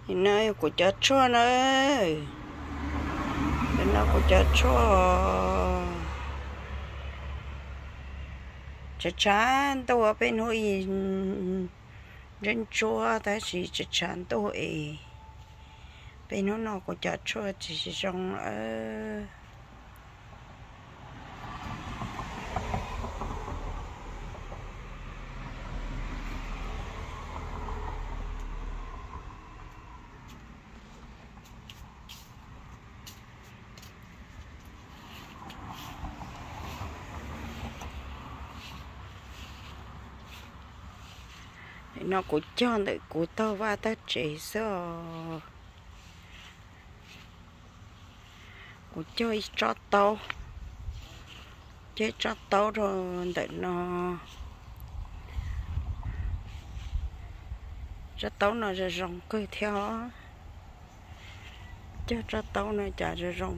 Nim no yog kuv cov tshuaj na. Nim no kuv cov tshuaj. Tshav tshav ntuj, peb hnub ib ntsuab ntsuab tab sis tshav tshav ntuj es peb hnub no kuv cov tshuaj tsis zoo lawm. Nim no kuv cog ntawm kuv tog vaj tog tsev xwb os. Kuv cog ib tsob taub, cog ib tsob taub rau ntawm no. Tsob taub no zoo zoo kawg thiab os. Cog tsob taub no cas zoo zoo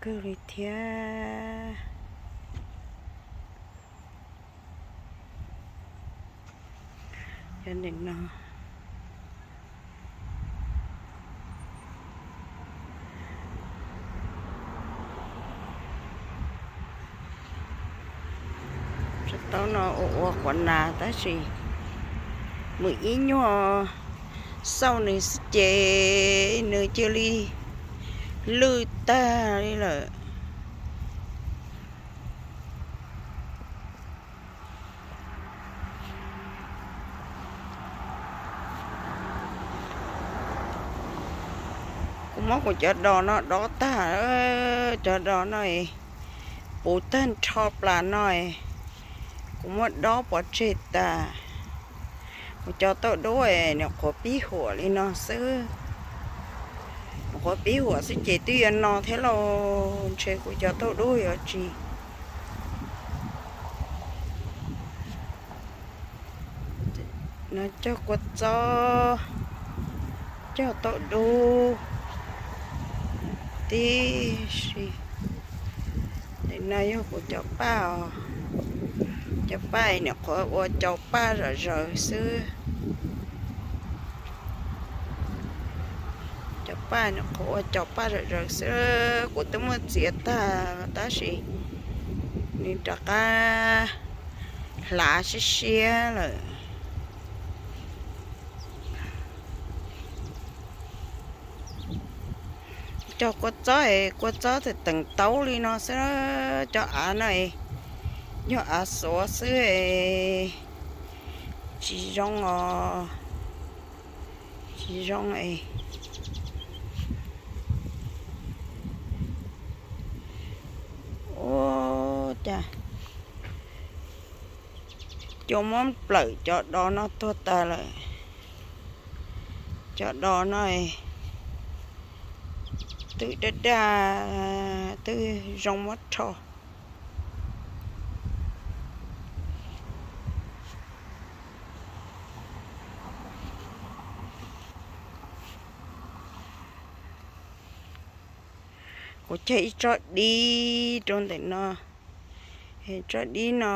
kawg li thiab. Cov ntawm no, tsob taub no ua ua quav nas tab sis mus ib nyuag xauj nws xwb ces nws cia li lwj tag li lawm. Kuv muab kuv cov dos no dob tag, cov dos no puv tag nrho plas no, kuv muab dob pov tseg tas. Kuv cov tauj dub nws qhuav pib huam li no xwb. Nws qhuav pib huam xwb ces twb yuav no thiab lauj, ntshe kuv cov tauj dub yuav tsis. No cog kua txob, cog tauj dub tib si. Nim no yog kuv cov paj os, cov paj nws qhuav ua cau paj zom zaws xwb. Cov paj nws qhuav ua cau paj zom zaws xwb, kuv twb muab txiav tag tab sis nws rov qab hlav siab siab lawm. Cog kua txob es kua txob teem taub li no xwb, cov av no es yog av xuav xwb es tsis zoo os, tsis zoo es. Ua cas cua muab nplawm cov dos no tuag tas lawm. Cov dos no twb daj daj, twb zoo muab rho. Kuv cog ib tsob dib rau ntawm no, tsob dib no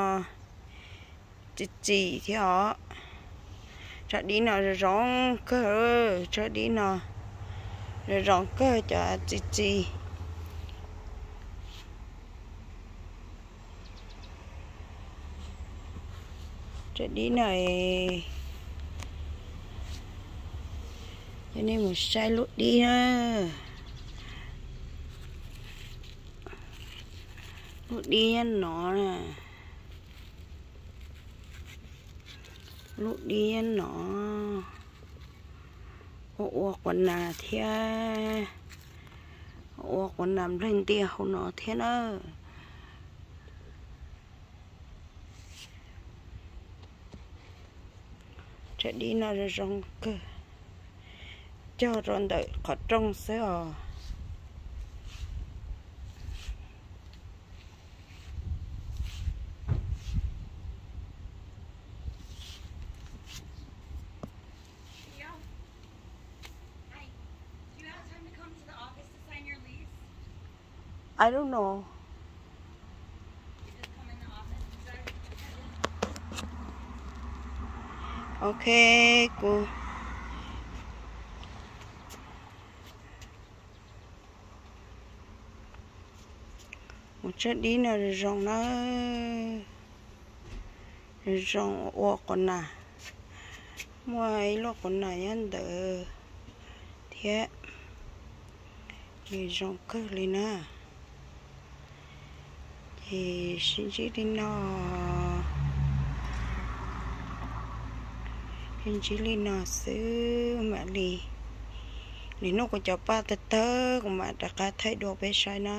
txi txiv thiab os. Tsob dib no zoo zoo kawg, tsob dib no zoo zoo kawg cov txi txiv. Tsob dib no, coj nej mus saib lub dib na. Lub dib nyob no, lub dib nyob no, ua ua quav nas thiab, ua quav nas nplej ntiag hauv no thiab na. Tsob dib no zoo zoo kawg, cog rau ntawm qhov rooj xwb os. I don't know. Ok, kuv Tsab dib no zoo na, zoo ua quas nas, muaj ib lub quas nas nyob ntawd thiab, nws zoo kawg li na. Ces sib ntsib li no, sib ntsib li no xwb mam li, lwm hnub kuv cov paj tawg tawg kuv mam rov qab thaij dua peb saib na.